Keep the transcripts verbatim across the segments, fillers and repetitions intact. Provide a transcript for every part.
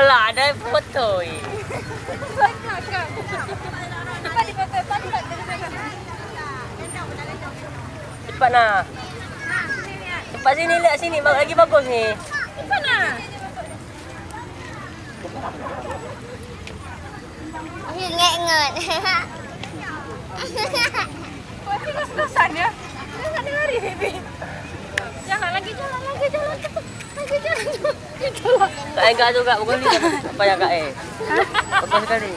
Alah, ada foto, eh. Cepat nah. Cepat sini, lihat sini, ba-, lagi bagus ni. Sana. Nget-nget. Kok itu los-losan ya? Jangan lari, Bibi. Jangan lagi, jalan lagi, jalan cepat. Lagi jalan cepat. Itulah. Kak Ega tu, Kak, bukan ni. Apa ya, Kak, eh? Apa sekali?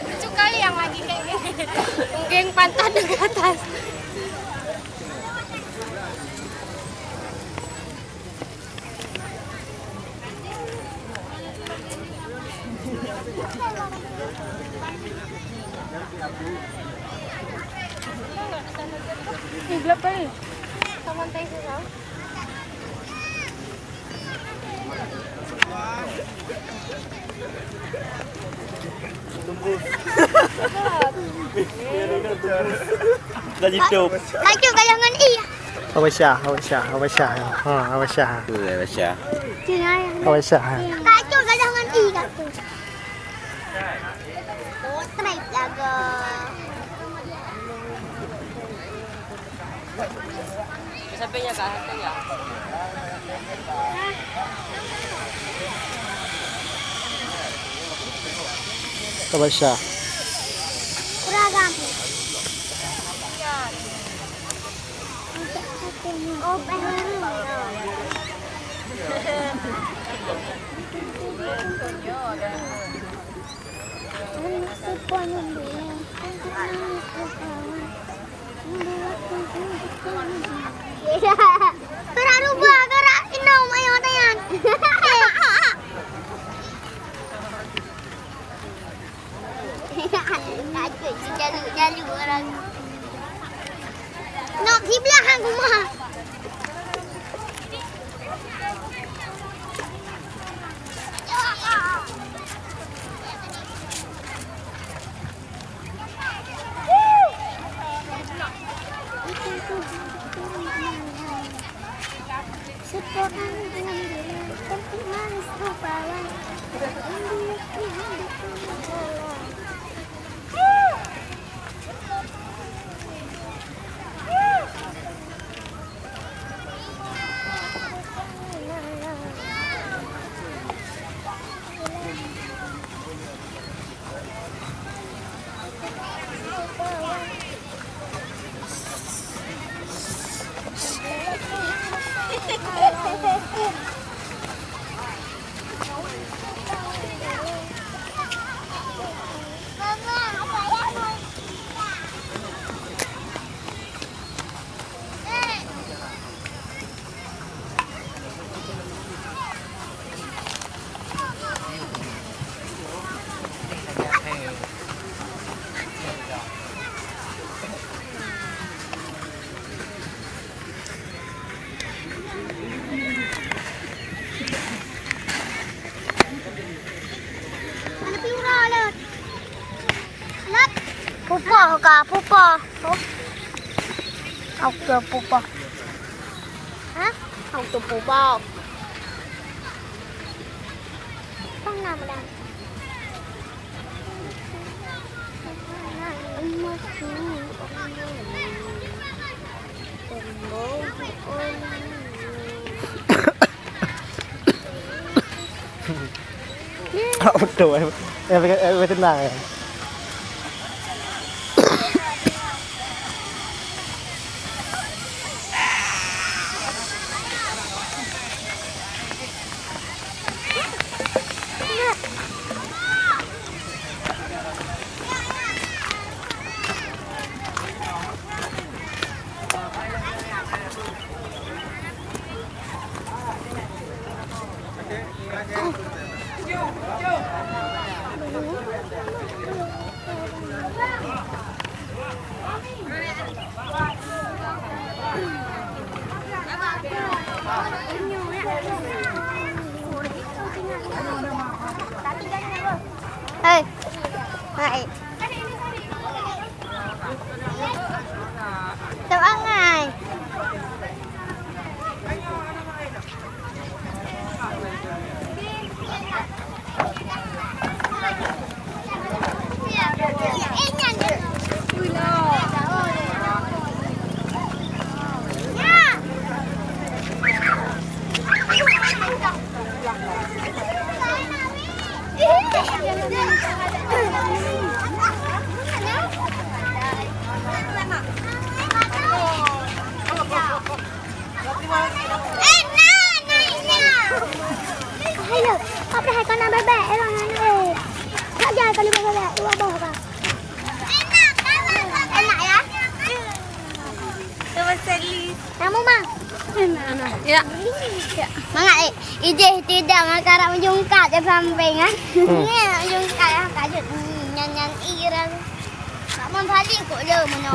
Lucu kali yang lagi kayak gini. Mungkin pantat di atas. Ih, gelap kali. Someone thank you, Kak. Dah jitu. Kacau galah ngon i. Awak Syah, awak Syah, awak Syah. Ha, awak Syah. Tu, awak Syah. Awak Syah. Kacau galah ngon i, kacau. Oh, trip lagu. Sampai nya, Kak, sampai nya. Tabasyah. Beragam. Oh, baru. Gerak rubah, gerak inong, ayo tayang. Takut si jaluk-jaluk orang. Nok siblah hang kumah. Pupah ka, pupah. Aku pupah. Hah? Aku pupah. Pernah, Madam. Auto, eh, eh, eh, tenang, eh. Hai. Teu angai. Ayo, apa hai kana bebek, elang anak eh. Kak dia kali bebek, dua boh ka. Enak ya? Nama Sally. Kamu mah? Enak. Ya. Ya. Mangat eh, ijeh tidak ngakarap ujung kat je sampai kan? Hmm. Ni ujung kat ya, kajut nyan nyan irang. Kamu balik kok jauh mana?